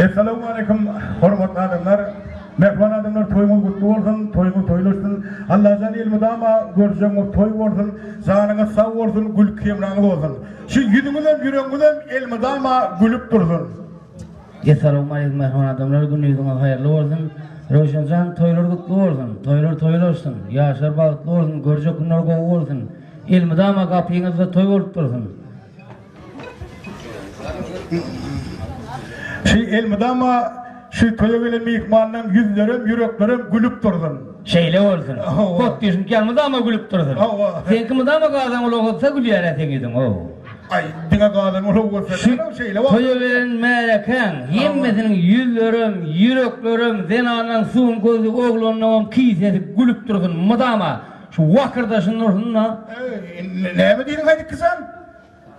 Essalawmaleýkum hormatly adamlar. Mähriban adamlar toýuňyz gutly bolsun, toýuňyz toýlaşsyn. Allajan elmydama görjegiňiz toý bolsun, janyňyz sag bolsun, gülki hemraňyz bolsun. Şu ýüzüňizem ýüregiňizem elmydama gülüp dursun. Essalawmaleýkum mähriban adamlar gündiziňiz haýyrly bolsun. Röwşenjan toýlar gutly bolsun, toýlar toýlaşsyn, ýaşlar bagtly bolsun, görjek günler gowy bolsun. Elmydama gapyňyzda toý bolup dursun. Şu elmydama şu toýa gelen myhmanlaň ýüzlerem, ýüreklerem gülüp dursun. Şeýle bolsun. Potdyşyňky elmydama gülüp dursun. Seňki mydama gazan ulag bolsa gülýär-ä seň ýüzüň, how. Aý, diňe gazan ulag bolsa Şu şeýle bolsun. toýa gelen märekäň hemmesiniň ýüzlerem, ýüreklerem, zenanlaň suwun gözi, oglanlaňam kisesi gülüp dursun mydama. Şu wakyrdaşyn dursun-da. Eý, näme diýdiň haýdykky sen?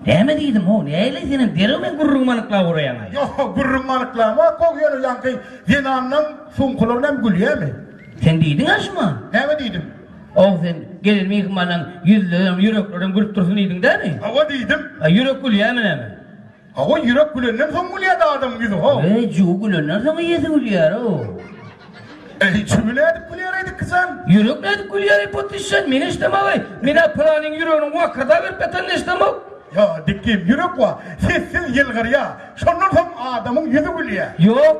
Näme diýdim how, näleý senem derrew meň gürrüňimi anyklap uraýaňaý. Ýok, gürrüňimi anyklamok how, ýöne ýaňky zenanlaň suňkulary näme gülýämi? Sen diýdiň-ä şuňa. Näme diýdim? How sen gelen myhmanlaň ýüzlerem, ýüreklerem gülüp dursun diýdiň dämi? Hawa diýdim. A ýürek gülýämi näme? Hawa ýürek gülenden soň gülýär-de adamyň ýüzi how. Eý, jübi gülenden soň eýesi gülýär-ow. Eý, jübi nädip gülýär-eý Dikkijan? Ýürek nädip gülýär-eý Potişjan, men eşdemag-aý. Men-ä pylanyň ýüreginiň wakyrdap ýatanyny eşdemok. Ýa, Dikkim, ýürek wa, sessiz ýylgyrýar. Şondan soň adamyň ýüzi gülýär. Ýok,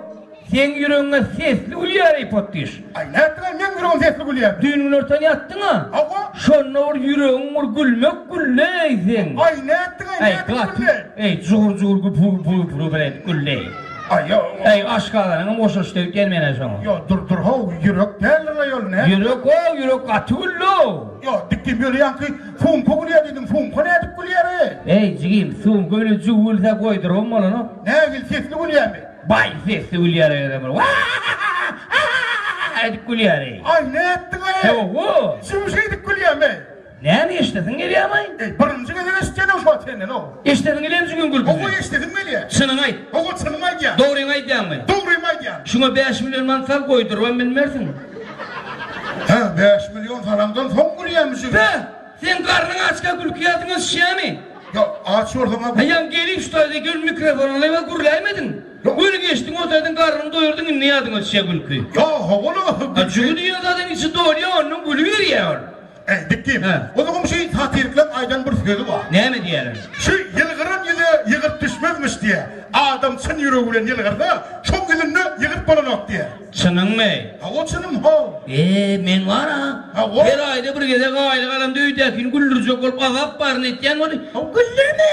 Seň ýüregiňe sesli gülýär-eý Potdyş. Aý, nätdiň-aý, meň ýüregim sesli gülýär. Düýn günortan ýatdyň-a. Hawa. Şonda bir ýüregiň bir gülmek güldi-eý seň. Aý, nätdiň-aý, nädip güldi? Eý, jugur-jugur güpür-güpür bir edip güldi-eý. Aý, ýo. Eý, aşgazanyňam goşulyşdy öýtýän men-ä şoňa. Ýo, dur, dur, how, ýürek däldir-le ol, nädip? Ýürek-ow, ýürek gaty güldi-ow. Ýo, dikdim, ýöne ýaňky sumka gülýär diýdiň, sumka nädip gülýär-eý? Eý, jigim, sumka bilen jübi gülse goýdurybam bolanok. Nähili sesli gülýärmi? Baý sesli gülýär egerem bir Wah-ah-ah-ah edip gülýär-eý. Aý nätdiň-eý? Hawa. Jüm şeýdip gülýämi? Näme eşdesiň gelýämi-aý? Eý, birinji gezek eşitýän-ow şu wagt senden-ow. Eşdesiň gelýämi jübiň gülküsini? Hawa, eşdesim gelýär. Çynyňy aýt. Hawa, çynymy aýdýan. Dogryňy aýdýaňmy? Dogrymy aýdýan. Şuňa 5 million manat sal goýdurybam bilmersiň. Hä, 5 million salamdan soň gülýämi jübi? Be, seň garnyň açka gülki ýadyňa düşýämi? Ýa aç bolsaň-a. Haýam gelip şu taýda gel mikrofon alyp-a gürläýmediň. Göni geçdiň o taýdan garnyňy doýurdyň indi ýadyňa düşýä gülki. Ýa hawa-la. A jübi diýen zadyň içi dolýa ondan gülüberýä ol. Äý dikdim. Onuňam şu satirikleň aýdan bir sözi bar. Näme diýýäler? Şu ýylgyran ýüze ýygyrt düşmezmiş diýýä. Adam çyn ýüregi bilen ýylgyrsa, şoň ýüzünde ýygyrt bolanok diýýä. Çynyňmy? Hawa çynym how. Eee men bar-a. Hawa. Her aýda bir gezek aýlyk alamda öýdäkini güldürjek bolup azap baryny etýän weli, Güldürme,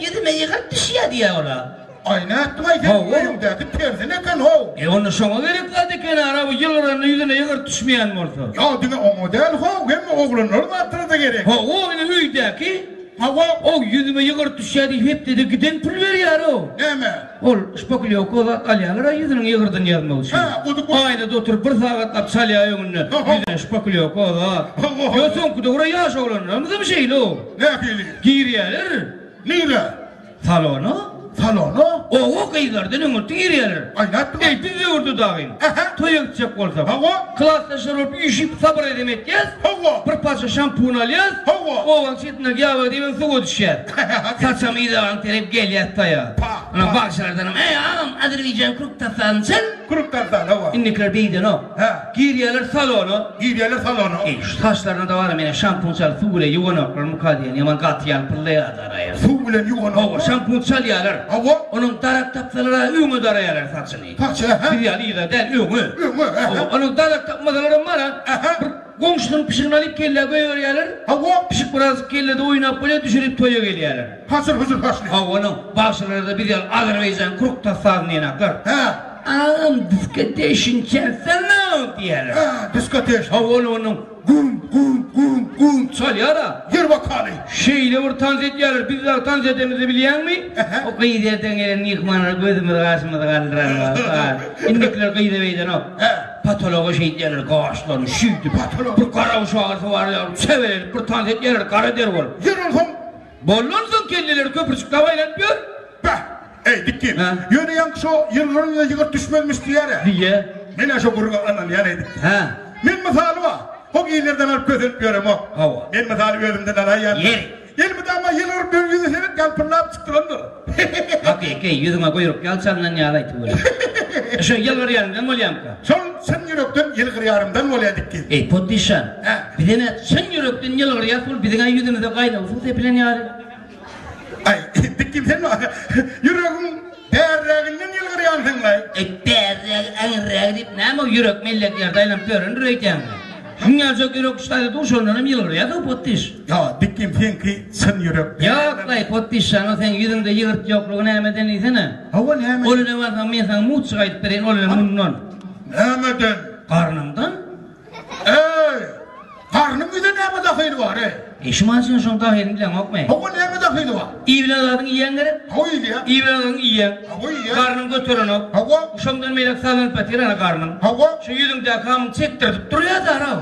ýüzüme ýygyrt düşýä diýýä ol-a. Aý nätdiň-aý sen Hawa. öýüňdäki tersine eken how. E onda şoňa gerek zat eken ara bu ýylgyranda ýüzüne ýygyrt düşmeýän bolsa. Ýa diňe oňa däl how, hemme oglanlara zatlara-da gerek. Hawa ine öýdäki. Hawa. O ýüzüme ýygyrt düşýä diýip hepdede giden pul berýär-ow. Näme? Ol şpaklýowka zat alýarlar-a ýüzüniň ýygyrdyny ýazmak üçin. Hä, o-da bu. Aýnada oturyp bir sagatlap çalýar öňünde. Ýüzüne şpaklýowka zat. Ýa soňky döwür-ä ýaş oglanlarymyzam şeýle-ow. Nähili? Girýärler. Nirä? Salona? Salona? Oba gyzlardan öňürti girýärler. Aý, nätdiň? Eý, biz döwürde dagyn. Ähä. Toýa gitjek bolsak. Hawa. Klasdaşlar bolup üýşüp sabyr edem etýäs. Hawa. Bir parça şampun alýas. Hawa. Obaň çetindäki ýaba diýibem suwa düşýäs. Saçam yza terep gelýäs toýa. Pa, Ynha pa. bagşylardanam, Eý, agam, Azerbaýjan kürk tassanyny çal. Kürk tassany, hawa. Indikiler beýdenok. Hä. Girýärler salona. Girýärler salona. Eý, şu saçlaryna-da bar-a, menä şampun çalyp suw bile ýuwanoklarmyka diýen, ýaman gaty ýalpyldaýarlar-aý. Suw bilen ýuwanoklar? Hawa, şampun çalýarlar. Hawa. Onuň darak tapsalar-a öňe daraýarlar saçyny. Saçy, ähä. Biz ýaly yza däl, öňe. Öňe, ähä. Hawa, onuň darak tapmasalaram bar-a, Ähä. bir goňşusynyň pişigini alyp kellä goýberýärler. Hawa. Pişik birazjyk kellede oýnap bolýar, düşürip toýa gelýärler. Haşyr-huşur saçly. Hawa, onuň bagşylara-da biz ýaly azerbaýjan kruk tas sazyny diýenaklar. Hä. Agam, diskoteşin çalsana diýýärler. Hä, diskoteşin. Hawa, ol onuň güm, güm, güm, güm çalýar-a. Ýör bakaly. Şeýle bir tans edýärler, biz dagy tans edemizde bilýäňmi? O gyz ýerden gelen myhmanlar gözümizi gaşymyzy galdyranok. Indikiler gyza beýdenok. Hä. Patologa şeýdýärler, gaşlaryny şüýdüp. Patolog. Bir garaguş agyrysy bar ýaly, çebelelip bir tans edýärler, gara der bolup. Ýör onsoň. Bollansoň kelleleri köpürjikläp aýlanyp ýör. Beh! Eý, dikgim. Hä? Ýöne ýaňky şo ýylgyran ýüze ýygyrt düşmezmiş diýýär-ä. Diýýä. Men-ä şo gürrüňe ynanýan eýdip. Hä? Men mysaly bar. Ho illerden alyp kösenip ýöremok. Hawa. Men mysaly özümden alaýýan. Ýeri. Elmydama ýylgyryp. Birden ýüzi seret ýalpyldap çykdyrandyr. Hakyky, ýüzüňe guýruk ýag çalnan ýaly aýtyp welin. Şo ýylgyrýanyňdan bolýamyka? Şol çyn ýürekden ýylgyrýarymdan bolýa dikgi. Eý, Potdyşan, Hä? bizem-ä çyn ýürekden ýylgyrýas bol, biziň-ä ýüzümize gaýnag suw sepilen ýaly. Aý, dikgim sen ýüregiň bärräginden ýylgyrýansyň-laý. Eý, bärrägi, äňirrägi diýip näme o ýürek mellek ýerde aýlanyp ýörendir öýdýäňmi? Şuň ýaljak ýürek ştaýda duşandan hem ýylgyrýas-ow, Potdyş. Ýa, dikgim seňki çyn ýürek. Ýok-laý, Potdyşjan, o seň ýüzüňde ýygyrt ýoklugy nämeden diýsene? Hawa, nämeden? Ol ine barsaň, men saňa mutjyk aýdyp bereýin, ol ine mundan. Nämeden? Garnyňdan. Eý! Garnyň ýüze näme dahyly bar, eý? Eý, şu maşynyň şoň dahylyny bileňokmy? Hawa, näme dahyly bar? Iýibilen zadyňy iýýäň gerek? Hawa, iýýän. Iýibilen zadyňy iýýäň. Hawa, iýýän. Garnyň göterenok. Hawa. Şoňdan beýläk sallanyp ýatyr ana garnyň. Hawa. Şu ýüzüňdäki hamyň çekdirdip durýar daraw.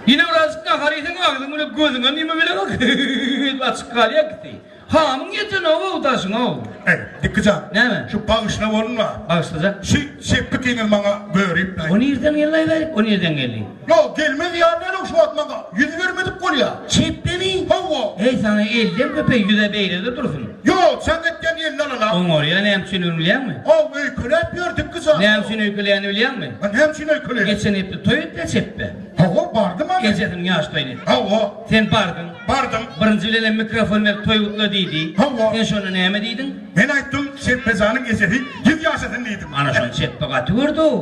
Ýene birazjyk nahar iýseň agzyň bilen gözüňem ýumubileňok, diýip açyk galýar ikisi. Hamyň ýetenow-ow daşyň-ow. Eý, Dikki jan. Näme? Şu bagyşla bolma. Bagyşlajak. Şu çepbikiňiz maňa göripläý. O nirden geldi-aý bärik? O nirden geldi? Ýok, gelmez ýaly däl-ow şu wagt maňa. Ýüz bermedik bolýa. Çepbemi? Hawa. Eý, saňa elden köpeý ýüze beýle-de dursun. Ýok, çaň etýän elini alala. Oňarýa näme üçindigini bilýäňmi? Haw, öýkeläp ýör Dikki jan. Näme üçin öýkeleýänini bilýäňmi? A näme üçin öýkeleýär? Geçen hepde toý etdi-ä çepbe. Hawa, bardym-a men. Ejesiniň ýaş toýuny etdi. Hawa. Sen bardyň. Bardym. Birinji bilenem mikrofon berip toý gutla diýdi. Hawa. Sen şonda näme diýdiň? Men aýtdym, Şepbejanyň ejesi ýüz ýaşasyn diýdim. Ana şony Şepbe gaty gördi-ow.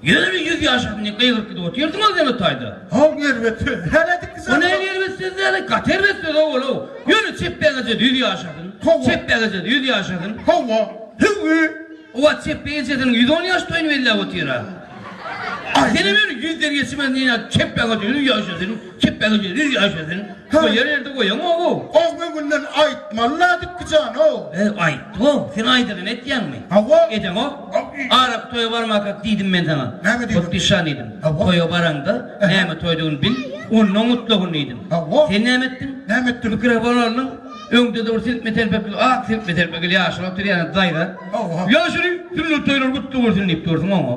Ýöne ýüz ýaşasyn diýip gygyryp gidip otyrdyň-ow sen o taýda. Haw, erbet söz däl-ä dikgijan. O nähili erbet söz däl-ä? Gaty erbet söz-ow ol-ow. Ýöne Şepbäň ejesi ýüz ýaşasyn. Hawa. Şepbäň ejesi ýüz ýaşasyn. Hawa. Hüwi. O wagt Şepbe ejesiniň 110 ýaş toýuny belläp otyr-a. Senem ýöne ýüzden geçmez diýýän Şepbäň ejesi ýüz ýaşasyn. Çepbegi ýüz ýaşasyn. Goýar ýerde goýaňok-ow. Ow öňünden aýtmaly-la Dikgijan-ow. E, aýtdy-ow. Sen aýdylany etýäňmi? Hawa. Edeňok. Araky toýa barmakak diýdim men saňa. Näme diýdiň? Potdyşan diýdim. Hawa. Toýa baraňda näme toýdugyny bil, ondan gutlagyn diýdim. Hawa. Sen näme etdiň? Näme etdim? Mikrofon aldyň. Öňde-de bir silkme telpekli, ak silkme telpekli ýaşuly oturýan daýza. Hawa. Ýaşuly, sünnet toýlary gutly bolsun diýip dursuň oňa.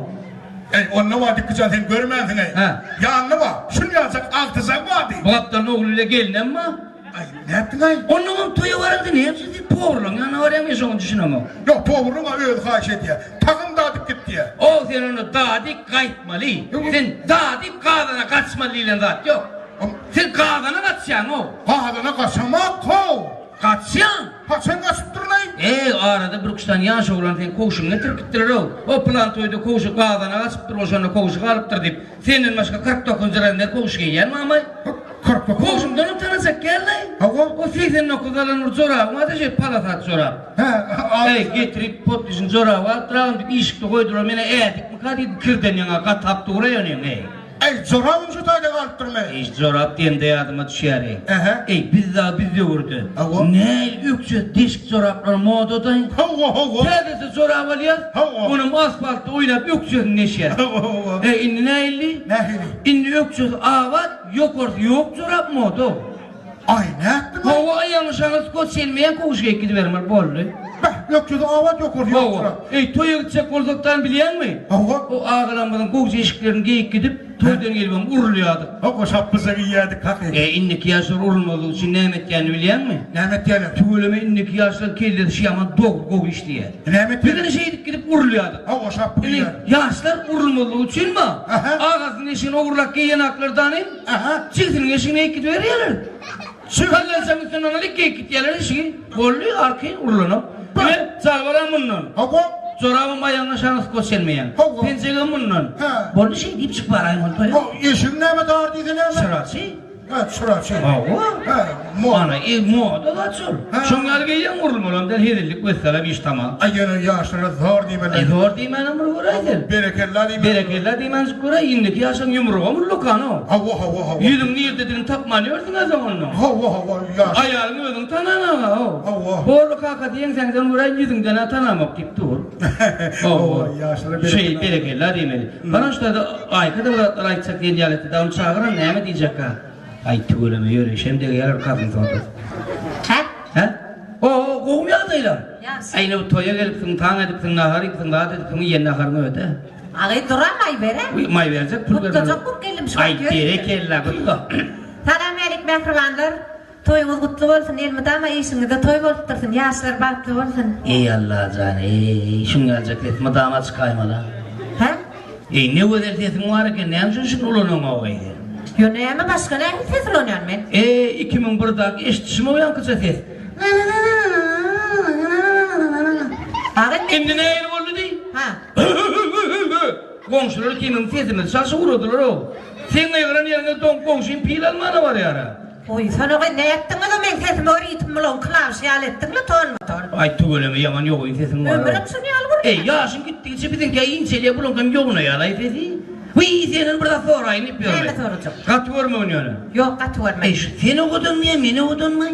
Eý, onda bar Dikgijan sen görmänsiň-eý. Hä. Ýanynda bar, şun ýaljak agtyjagy bardy. Bu gapdalda ogly bile gelnem bar. Aý, nätdiň-aý? Onnoňam toýa baraňda näme üçin sen powurlaň ýanyna barýaň men şoňa düşünemok. Ýok, powurlyň-a özi haýyş edýär. Tagam dadyp git diýýär. O sen onda dadyp gaýtmaly. Sen dadyp gazana gaçmaly diýlen zat ýok. Sen gazana gaçýaň-ow. Gazana gaçamak-how. Gaçýaň! Haçan gaçypdyrlaý? Eý, arada birküç sany ýaş oglan seň kowşuňy getirip gitdiler-ow. O pylan toýda kowşy gazana gaçypdyr, oşanda kowşy galypdyr diýip, senden başga 49 razmer kowşy geýýän mamay. 49? Kowşuňdanam tanajak gel-laý. Hawa. O 89 alan bir jorabyň bardy, şeý palasat jorap. Hä, a. Eý, getirip potlyşyň joraby alypdyr agam diýip, işikde goýdular, men-ä ädikmika diýdim, kirden ýaňa gatap dur-a ýöne, eý. Eý, jorabym şu taýda galypdyrmy? Eý, jorap diýende ýadyma düşýär-eý. Ähä. Eý, biz dagy biz döwürde. Hawa. Nähili ökje deşik joraplar modadaý. Hawa, hawa. Täzeje jorap alýas. Hawa. Onam asfaltda oýnap ökjesini deşýäs. Hawa, hawa. Eý, indi nähili? Nähili? Indi ökjesi abat, ýokarsy ýok jorap moda. Aý, nätdiň-aý? Hawa, aýagyňy şaňa skotç ilmeýän kowuş geýip gidibermeli boldy. Beh, ökjesi abat ýokarsy ýok Hawa. jorap. Eý, toýa gitjek bolsakdan bilýäňmi? Hawa. O agalarymyzyň gowja eşiklerini geýip gidip, toýdan gelibem urulýardyk. Hawa, şapbyja geýýärdik, hakyky. Eý, indiki ýaşlar urulmazlyk üçin näme etýänini bilýäňmi? Näme etýärler? Tüweleme indiki ýaşlaryň kellesi şu ýaman dogry gowy işleýär. Näme etýärler? Biz ine şeýdip gidip urulýardyk. Hawa, şapby Ine, geýýärdik. ýaşlar urulmazlyk üçinmi? Aha. Agasynyň eşigini ogurlap geýen aklardanym. Aha. Jigisiniň eşigini geýip gidiberýärler. Çig. Kallençaň üstünden alyp geýip gitýärler eşigi. Boldy, arkaýyn urlanok. Ine, jalbaram mundan. Hawa. Jorabam aýagyňa şaňa skoç çelmeýän. Hawa. Penjegem mundan. Hä. Boldy şeý diýip çykyp baraýyn ol toýa. Haw, eşigiň näme dar diýse näme? Çyraçy. Hä, çyraçy. Hawa. Hä, moda. Ana, e, moda zat şol. Hä. Şoň ýaly geýýäň urulmalam däl, hezillik wessalam iş tamam. Aý, ýöne ýaşlara zor diýmeli. E, zor diýmänem bir göräý sen. Berekella diýmeli. Berekella diýmänjik göräý, indiki ýaşaň ýumrugam ullakan-ow. Hawa, hawa, hawa. Ýüzüň nirdedigini tapman ýörsüň-ä soň onnoň. Hawa, hawa, ýaş. Aýalyň özüňi tananag-a-ow. Hawa. Borly kaka diýeňseň sen göräý ýüzüňden-ä tanamok diýip dur. Hawa, ýaşlara berekella. Şeý, berekella diýmeli. Bana şu-da Aýka-da bir zatlar aýtjak diýen ýaly etdi-de, ony çagyran näme diýjek-ä? Aý, tüweleme, ýörişem degýär kasym sodasy. Hä? Hä? O-o, gowumy ýagdaýlar? Ýagşy. Aý, ine bu toýa gelipsiň, taň edipsiň, nahar iýipsiň, zat edipsiň, iýen naharyňy öde. Agy, duram maý ber-ä. Wiý, maý berjek, pul bermeli. Gutlajak bolup geldim şu Aý, wagt ýörite. berekella, gutla. Salam älik, mähribanlar. Toýuňyz gutly bolsun, elmydama işiňizde toý bolup dursun, ýaşlar bagtly bolsun. Eý Allajan eý, şuň ýaljak ses mydama çykaýmaly. Hä? Eý ne gözel sesiň bar eken, näme üçin şuny ulanaňok eý sen? Ýo näme başga nähili ses ulanýan men? Eý 2001 daky eşidişim o ýaňkyja ses. Agam men. Indi nähili boldy diý? Ha. Goňşular kimiň sesimizi çalşyp ugradylar-ow. Seň gygyran ýeriňe doň goňşyň pil almana barýar-a. Oý, sonagy nätdiňiz-o meň sesimi bir ýitim bulaň klawişi ýaly etdiň-le tonma-ton. Aý tüweleme ýaman ýogyn sesiň bar-ow. Ömürem şuny ýaly bolýar. Eý, ýaşyň gitdigiçe biziňkä inçelýär, bulaňkam ýognaýar-aý sesi. Wiý, senden bir zat soraýyn diýip ýörün. Näme sorajak? Gaty görmegin ýöne. Ýok, gaty görmen. Eý, şu sen owadanmy ýa men owadanmy?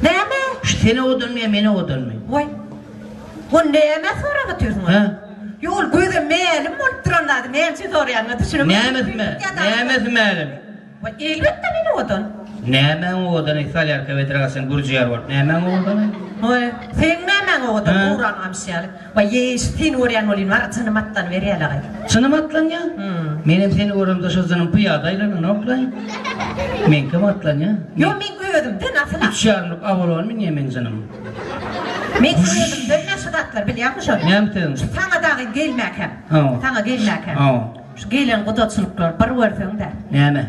Näme? Şu sen owadanmy ýa men owadanmy? Waý. O nämä sorap otyrsyň ony? Hä? Ýok, ol göze mälim bolup duran zady näme üçin soraýanyňa düşünemok. Nämesi mä? Nämesi mälim? Waý, elbetde men owadan. Nämäň owadan eý, solýarka bedre gaçan gürji ýaly bolup, nämäň owadan eý? Waý, seň nämäň owadan, Hä? guran gamyş ýaly. Waý, eý, seni görýän bolýan bar, jynym atlanyberýär-laý. Jynym atlanýar? Menem seni göremde şo jynym pyýada aýlananok-laý. Meňkem atlanýar. Ýok, meň özümden asyl-a. Üç ýarymlyk Avalon münýär meň jynym. Meň özümden nä şu zatlar bilýäňmi şony? Näme seň? Şu saňa dagy gelmäkäm. Hawa. Saňa gelmäkäm. Hawa. Şu gelen gudaçylyklar bir görseň-dä. Näme?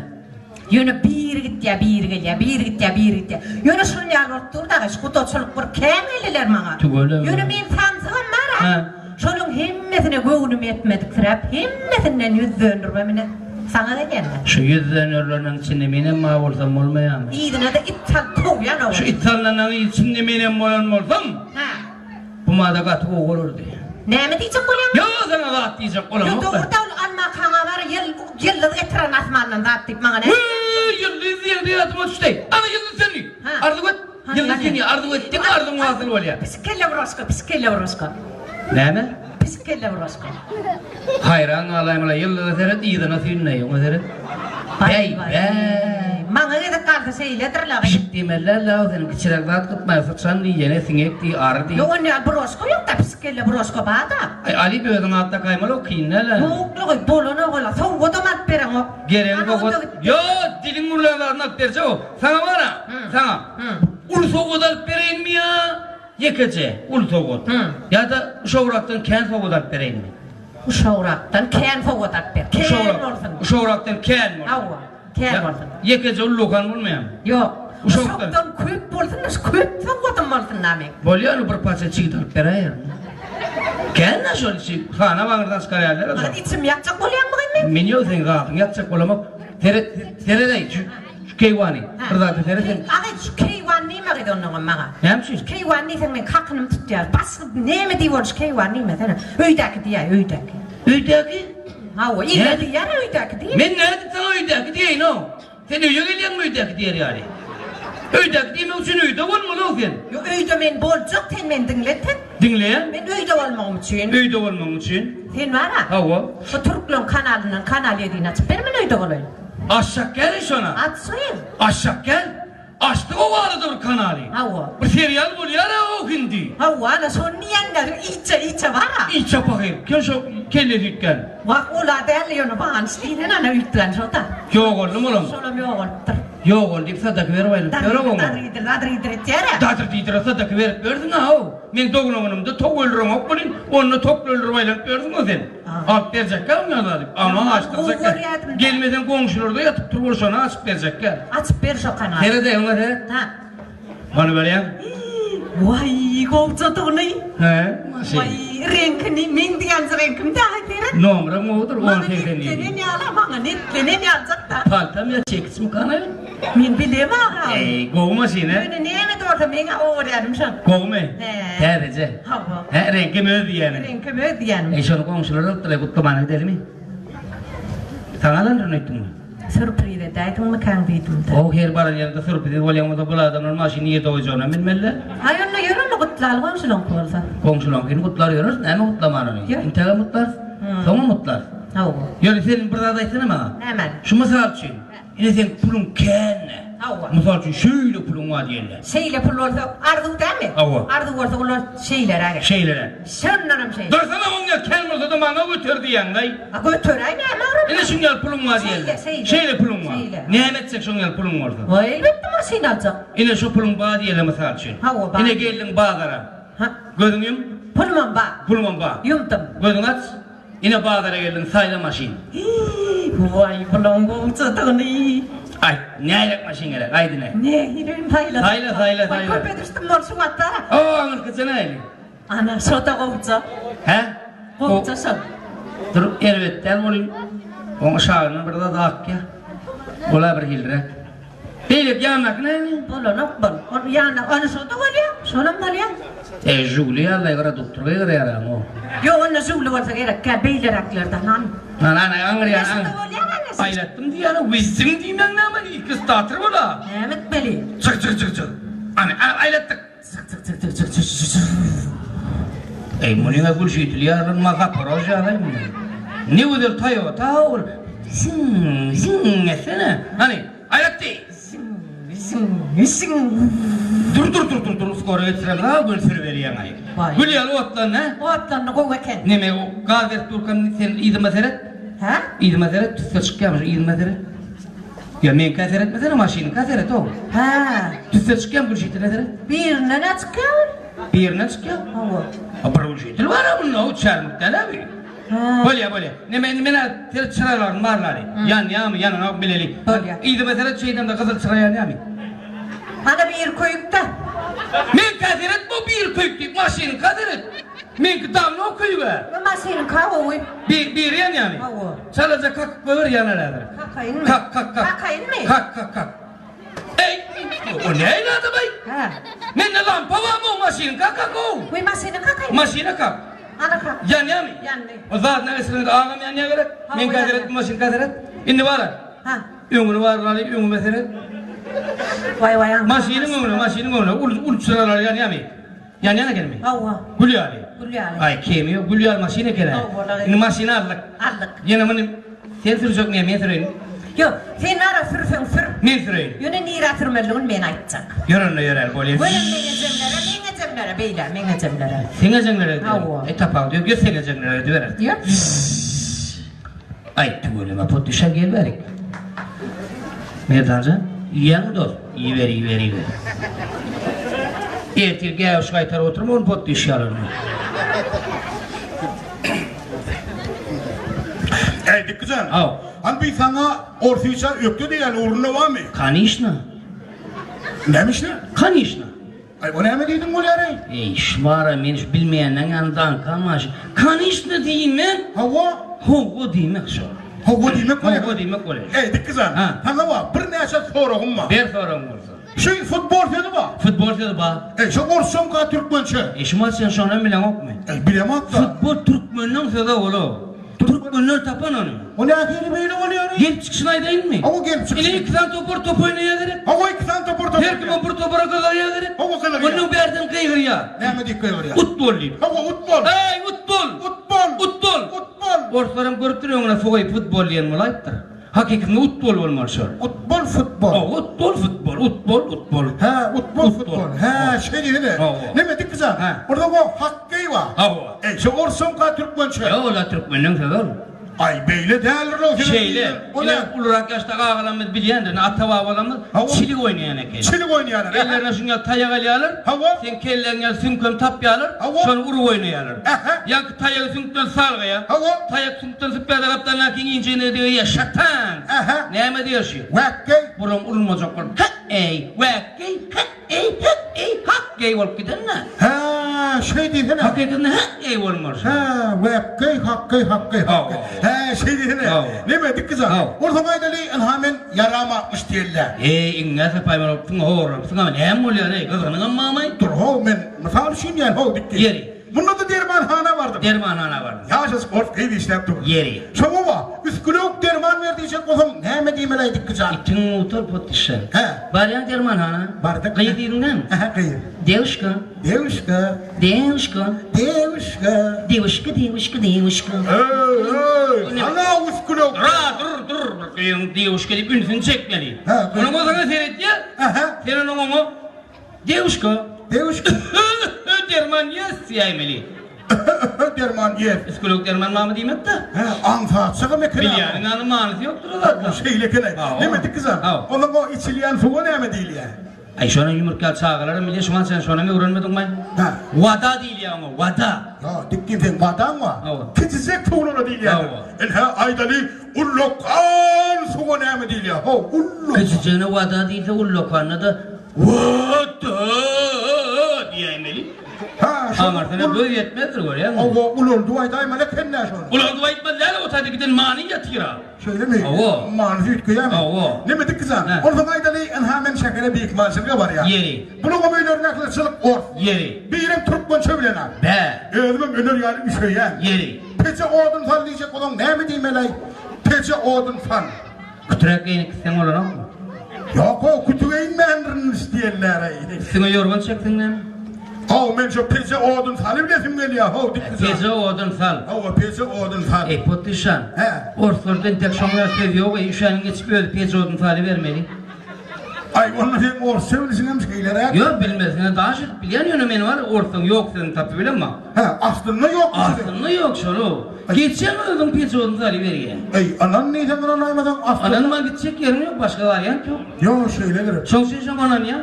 Ýöne biri gitýär, biri gelýär, biri gitýär, biri gitýär. Ýöne şunuň ýaly bolup dur dagy, şu gudaçylyk bir kän geldiler maňa. Tüweleme. Ýöne men samsygam bar-a. Hä. Şolaň hemmesine göwnüm ýetmediksiräp, hemmesinden ýüz döndürmem ine. Saňa gelýän-dä. Şu ýüz dönerleriniň içinde menem bar bolsam bolmaýarmy? Yzyna-da it salyp kowýan-ow. Şu it salnanyň içinde menem bolan bolsam. Hä. Bu mada gaty gowy bolardy. Näme diýjek bolýaň? Ýok, saňa zat diýjek bolamok. Ýok, dogry-da ol almakaňa bar, ýyl, ýyldyz getiren asmandan zat diýip maňa näme? Weý, ýyldyz diýende ýadyma düşdi. Ana ýyldyz söndi. Arzuw et. Ýyldyz söndi, arzuw etdiň, arzuwyň hasyl bolýar. Pişik kelle broşka, pişik kelle broşka. Näme? Pişik kelle broşka. Haýran galaýmaly, ýyldyza seret, yzyna süýnmeý, oňa seret. Bäý, bäý. Maňa gezek galsa şeýledir-la. Pişik diýmezler-la, seniň kiçiräk zat gytmaý, syçan diý, ýene siňek diý, ary diý. Ýok, onda broşka ýok-da, pişik kelle broşka bar-da. Aý, alyp özüň at dakaýmaly, o kyn däl-ä. Ýoklugy, bolanok ol-a, sowgadam alyp bereňok. Geregiň sowgat. Ýok, diliň gürlän zadyny alyp berjek-ow. Saňa bar-a, saňa. Uly sowgat alyp bereýinmi ýa? Ýekeje, uly sowgat. Ýa-da uşagrakdan kän sowgat alyp bereýinmi? Uşagrakdan kän sowgat alyp ber. Kän bolsun. Uşagrakdan kän bolsun. Hawa, kän bolsun. Ýekeje ullakan bolmaýarmy? Ýok. Uşakdan köp bolsun-da, şu köp sowgadym bolsun-da meň. Bolýar, bir paça çigit alyp beräýerin. Kän-dä şol çigit, sanap aňyrdan çykarýarlar-a şony. Maňa içimi ýakjak bolýaňmy gyz meň? Men ýok, seň zadyňy ýakjak bolamok. Seret, seret-eý, şu. Şu keýwany, bir zada seret sen. Agy, şu keýwan diýme gyz onnoňam maňa. Näme üçin? Şu keýwan diýseň meň kakynym tutýar. Başga näme diýip ol şu keýwan diýmesene. Öýdäki diýäý, öýdäki. Öýdäki? Hawa, iller diýýär öýdäki diýip. Men nädip saňa öýdäki diýeýin-ow? Sen öýe gelýäňmi öýdäki diýer ýaly? Öýdäki diýmek üçin öýde bolmaly-ow sen. Ýok, öýde men boljak, sen meni diňle entek. Diňleýän. Men öýde bolmagym üçin. Öýde bolmagyň üçin. Sen bar-a. Hawa. Şu türkleň kanalyndan Kanal ýedini açyp ber, men öýde bolaýyn. Aşak gel şona. Açyň. Aşak gel. Açdyk o barada bir kanaly. Hawa. Bir serial bolýar-a o hindi. Hawa, ana şony diýenler içe içe bar-a. Içe pahyr. Kim şo kellesi üýtgän? Wah, ol-a däl, ýöne Banyş diýlen ana üýtgän şo-da. Ýogaldymy olam? Şolam ýogalypdyr. Ýogaldy diýip sadaka berip aýlyp ýör-ow oňa. Dadyr diýdir, dadyr diýdir etýär-ä. Dadyr diýdire sadaka berip ýörsüň-a-ow. Men doglan günümde tok öldüreňok welin, onda tok öldürip aýlanyp ýörsüň-ow sen. Alyp berjekkä ondan zady. Ama açdyrjak. Gelmesen goňşularda ýatyp dur bol şony açyp berjekkä. Açyp ber şo kanaly. Seret oňa seret. Ha. Hany berýäň. Waý gowjadygyny. He, maşyn. Waý reňkini meň diýen reňkim dagy seret. Nomrem gowudyr on segsen ýedi. Maňa netlenen ýaly maňa netlenen ýaljak-da. Paltam ýa çekiçmi kany? Men bilem agam. Eý, gowy maşyn, he? Ýöne näme-de bolsa meň gowy görýänim şol. Gowumy? He. Täzeje. Hawa. He, reňkem öz diýýäniň. Reňkem öz diýýänim. Eý, şony goňşular alypdyr-aý, gutlamana gidelimi? Saňa alandyryn öýtdüňmi? Sýurpriz edäýdiňmikäň diýdim-de. How, her baran ýeriňde sýurpriz bolýan bolsa, bul adamlar maşyny nirde goýjagynam bilmeli-dä. Aý, onda ýör onda gutlaly goňşulaňky bolsa. Goňşulaňkyny gutlar ýöreris, näme gutlaman ony? Ýör. Intägem gutlarys, soňam gutlarys. Hawa. Ýöne sen bir zat aýtsana maňa. Nämäni? Şu mysal üçin. Ine seň puluň kän-dä. Hawa. Mysal üçin şeýle puluň bar diýeli. Şeýle pul bolsa arzuw dälmi? Hawa. Arzuw bolsa olar şeýleräk. Şeýleräk. Şondanam şeýle. Dursana oň ýaly kän bolsa-da maňa göter diýýäň-laý. A göteräý näme agram? Ine şuň ýaly puluň bar diýeli. Şeýle, şeýle. Şeýle puluň bar. Şeýle. Näme etjek şoň ýaly puluň bolsa? Waý, elbetde maşyn aljak. Ine şu puluň bar diýeli mysal üçin. Hawa, bar. Ine geldiň bazara. Ha. Gözüňi ýum. Pulumam bar. Pulumam bar. Ýumdum. Gözüňi aç. Ine bazara geldiň, saýla maşyn. Waý, bulaň gowjadygyny. Aýt, nähilek maşyn gerek, aýt ine. Nähilem saýla. Saýla, saýla, saýla. Waý, köpe düşdüm bol şu wagtda. O, aňyrkyja nähili? Ana, şo-da gowja. Hä? Gowja şol. Dur, erbet däl bolyn. Oň yşagyndan bir zat akýa. Ol-a bir hiliräk. Beýleki ýandaky näme? Bolanok bol. Ol ýanda, ana şo-da bolýa, şolam bolýa. Eý, Žiguli ýaly reduktor gygyrýar-a o. Ýok, onda Žiguli bolsa gerekkä, beýleräklerden al. Ana, ana, aňyrýan, Ine şo-da bolýa, ana. Aýlatdym diýýän-ä, wizziň diýmeň näme, ilki stator bol-a. Näme etmeli? Çyk, çyk, çyk, çyk. Ana, aýlatdyk. Eý, munyň-a gülşüýtili ýaly, Zaporožýe ýaly muny. Ne gözel Toyota ol. Ziň, ziň etsene. Hany, aýratdy. Ziň, ziň, ziň. Dur, dur, dur, dur, dur, skoro geçiremzok, gül sürüberýäň-aý. Gül ýaly otlandy, hä? Otlandy, gowy eken. Neme, gaz berip durkam sen yzyma seret. Hä? Yzyma seret, tüsse çykýarmyş, yzyma seret. Ýa meňkä seretmesene maşynyňka seret ow. Hä. Tüsse çykýamy gülşitile seret. Birinden nä çykýar ol? Birinden çykýar? Hawa. A bir gülşitil bar-a bunda ow çärmik däl-ä bi. Hä. Bolýa bolýa. Neme indi men-ä seret çyralaryny barlary. Ýanýamy ýananok bileli. Bolýa. Yzyma seret şeýdemde gyzyl çyra ýanýamy? Hana biri köýükde. Meňkä seret bu biri köýük diýip maşynyňka seret. Meňki dawno köýüg-ä. Bu maşynyňka gowy. Bir biri ýanýamy? Hawa. Çalaja kakyp goýber ýanar häzir. Kakaýynmy? Kak kak kak. Kakaýynmy? Kak kak kak. Eý, o nähili adam-aý? Hä. Mende lampa barmy o maşynyňka kak-ow. Goý maşyny kakaýyn. Maşyna kak. Ana kak. Ýanýamy? Ýandy. O zadyna geçirende agam ýanýa gerek. Hawa, Meňkä ýanýar. seret, maşynyňka seret. Indi bar-a. Ha. Öňüni barlaly, öňüme seret. Waý waý aňsat. Maşynyň öňüne, maşynyň öňüne uly uly çyralar ýanýamy? Ýanýan ekenmi? Hawa. Gül ýaly. Gül ýaly. Aý, kemi ýok, gül ýaly maşyn eken-ä. Hawa, Indi maşyny aldyk. Aldyk. Ýene muny sen sürjekmi ýa men süreýin? Ýok, sen nara sürseň sür. Men süreýin. Ýöne nirä sürmelidigini men aýtjak. Ýörende ýöräli bolýa. Gönem meň ejemlere, meň ejemlere, beýle, meň ejemlere. Seň ejeňlere diýerin. Hawa. Eý, tapawudy ýok, ýör seň ejeňlere diýibereris. Ýör. Aý, tüweleme, potdyşa gel bärik. Merdanjan, iýýäňmi dost? Iýiber, iýiber, iýiber. Ertir gäwüş gaýtaryp oturma ony potdyş ýalyny. Äý, Dikgijan. Haw. Hany bi saňa orsyça ökde diýýän ugrunda barmy? Kanyşna. Näme işle? Kanyşna. Aý, o näme diýdiň bolýar-eý? Eý, şu bar-a, men şu bilmeýänden ýaly daňkam maşyn. Kanyşna diýmek. Hawa. Hawa diýmek şo. Hawa diýmek bolýar. Hawa diýmek bolýar. Eý, Dikgijan, Ha. saňa bar, birnäçe soragym bar. Ber soragyň bolsa. Şu futbol sözi bar. Futbol sözi bar. Eý, şo orsçamyka türkmençe? Eý, şumat sen şonam bileňokmy? Eý, bilemok-da. Futbol türkmeniň sözi ol-ow. Türkmenler tapan ony. O nähili beýle bolýar-eý? Gelip çykyşyny aýdaýynmy? Hawa, gelip çykyşyny. Ine iki sany topar top oýnaýar gerek. Hawa, iki sany topar top Her kimem bir topara gyzarýar gerek. Hawa, gyzarýar. Onnoň bärden gygyrýar. Näme diýip gygyrýar? Utbol diýip. Hawa, utbol. Eý, utbol! Utbol! Utbol! Utbol! Orslaram görüpdir öňüne sogaý futbol diýen bolaýypdyr. Hakykatynda utbol bolmaly şol. Utbol futbol. Hawa, utbol futbol, utbol utbol. Hä, utbol futbol. Hä, şeý diýsene. Hawa. Neme Dikgijan? Hä. Onda o hokkeý bar. Hawa. Eý, şo orsuňka türkmençe. Ýok, ol-a türkmeniň sözi ol. Aý, beýle däldir-ow seniň Şeýle. diýýän. O Ine, näme? ulurak ýaşdaky agalarymyz bilýändir. Ine, ata-babalarymyz Hawa. çilik oýnaýan eken. Çilik oýnaýarlar. Ellerine şuň ýaly taýak alýarlar. Hawa. Seň kelläň ýaly süňkem tapýarlar. Hawa. Şony urup oýnaýarlar. Ähä. Ýaňky taýagy süňkden salgaýar. Hawa. Taýak süňkden sypýar-da gapdalyndaky injigine degýär, şataň! Ähä. Näme diýer şu? Wäkgeý. Buram urulmajak bolup, Hä-eý, wäkgeý, hä-eý, hä-eý, hak-geý bolup giden-dä. Hä, şeý diýsene. Hakykatynda hä-eý bolmaly şo. Hä, wäkgeý, hakgeý, hakgeý, hakgeý. Hawa. Hä, şeý diýsene. Hawa. Neme, Dikgijan? Hawa. Onsoň aýdaly, ynha men ýaram 60 diýeli-dä. Eý, iňňä sapaýmaly bolupsyň, horlapsyň-a, näme bolýar-eý, gyzgynyňam barmy? Dur, how, men mysal üçin diýýän, how, Dikgi. Ýeri. Munda-da dermanhana bardym. Dermanhana bardyň. Ýaşajyk ors gyz işläp dur. Ýeri. Şoňa wa, üsgülewük derman ber diýjek bolsaň, näme diýmeli-aý Dikgijan? Itiň gutar potdyşa. Hä. Barýaň dermanhana. Bardyk. Gyz diýdiň dämi? Ähä, gyz. Dewuşka. Dewuşka. Dewuşka. Dewuşka. Dewuşka, dewuşka, dewuşka. Öý, öý, hana üsgülewük. Dur-a, dur, dur. Gyzyň dewuşka diýip ünsüni çekmeli. Hä, Onuň o saňa seretýär. Aha. Sen onuň oňa dewuşka. Dewuşka. Derman ýes diýäýmeli. Derman ýes. Üskülük derman barmy diýmek-de. Hä, aňsatjagam eken. Bilýäniň any manysy ýokdur o zatlaryň. Şeýle eken-aý. Neme dikizan? Onuň o içilýän suwa näme diýilýär? Aý şony ýumurtga çagalaram bilýär, şuňa sen şonam öwrenmediňmi? Hä. Wada diýilýär oňa, wada. Ýa, dikgin seň wadaň bar. Hawa. Kiçijek suwlara diýilýär. Hawa. Ine, aýdaly, ullakan suwa näme diýilýär? How, ullakan. Kiçijegine wada diýilse, ullakanyna-da wada diýäýmeli. Hä, şo. Aňyrsyna göz ýetmezdir, görýäňmi? Hawa, ulaldyp aýdaýmaly eken-dä şony. Ulaldyp aýtmaly däl, o taýda giden many ýatyr-a. Şeýlemi? Hawa. Manysy üýtgeýärmi? Hawa. Neme dikizan? Hä. Onsoň aýdaly, ynha men şähere myhmançylyga barýan. Ýeri. Bulaňam öýlerinde ähli çylyk ors. Ýeri. Birem türkmençe bilen-ä. Bä. Özümem öler ýaly üşeýän. Ýeri. Peje odun sal diýjek bolsaň näme diýmeli-aý? Peje odun sal. Kütüräk geýnip gitseň bolanokmy? Ýok-ow, kütük geýinmändirin diýenler-aý. Üstüňe ýorgan çekseň näme? How, men şo peje odun salybilesim gelýär, how, dikgüjan. Peje odun sal. Hawa, peje odun sal. Eý, Potdyşan. Hä? Orslarda entek şoňa söz ýog-eý, üşäniň geçip özi peje odun salybermeli. Aý, onda seň orsça bilişiňem şeýleräk. Ýok, bilmesine daş edip bilýän, ýöne men bar, orsuň ýok sözüni tapybilemok. Hä, aslynda ýok bu söz. Aslynda ýok şol-ow. Geçýäň özüň peje odun salyberýäň. Eý, ynan diýseň ynanaýmasaň, aslynda. Ynanman gitjek ýeriň ýok, başga wariant ýok. Ýok, şeýledir. Şoň üçin şoňa ynanýan.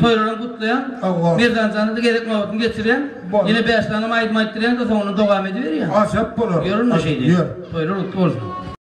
Toýlaram gutlaýan. Hawa. Merdan jana-da gezek nobatyny geçirýän. Bor. Ýene bäş sany aýdym aýtdyrýan-da, soňunda dowam ediberýän. Ajap bolar. Ýör onda şeýdip. Ýör. Toýlar gutly bolsun.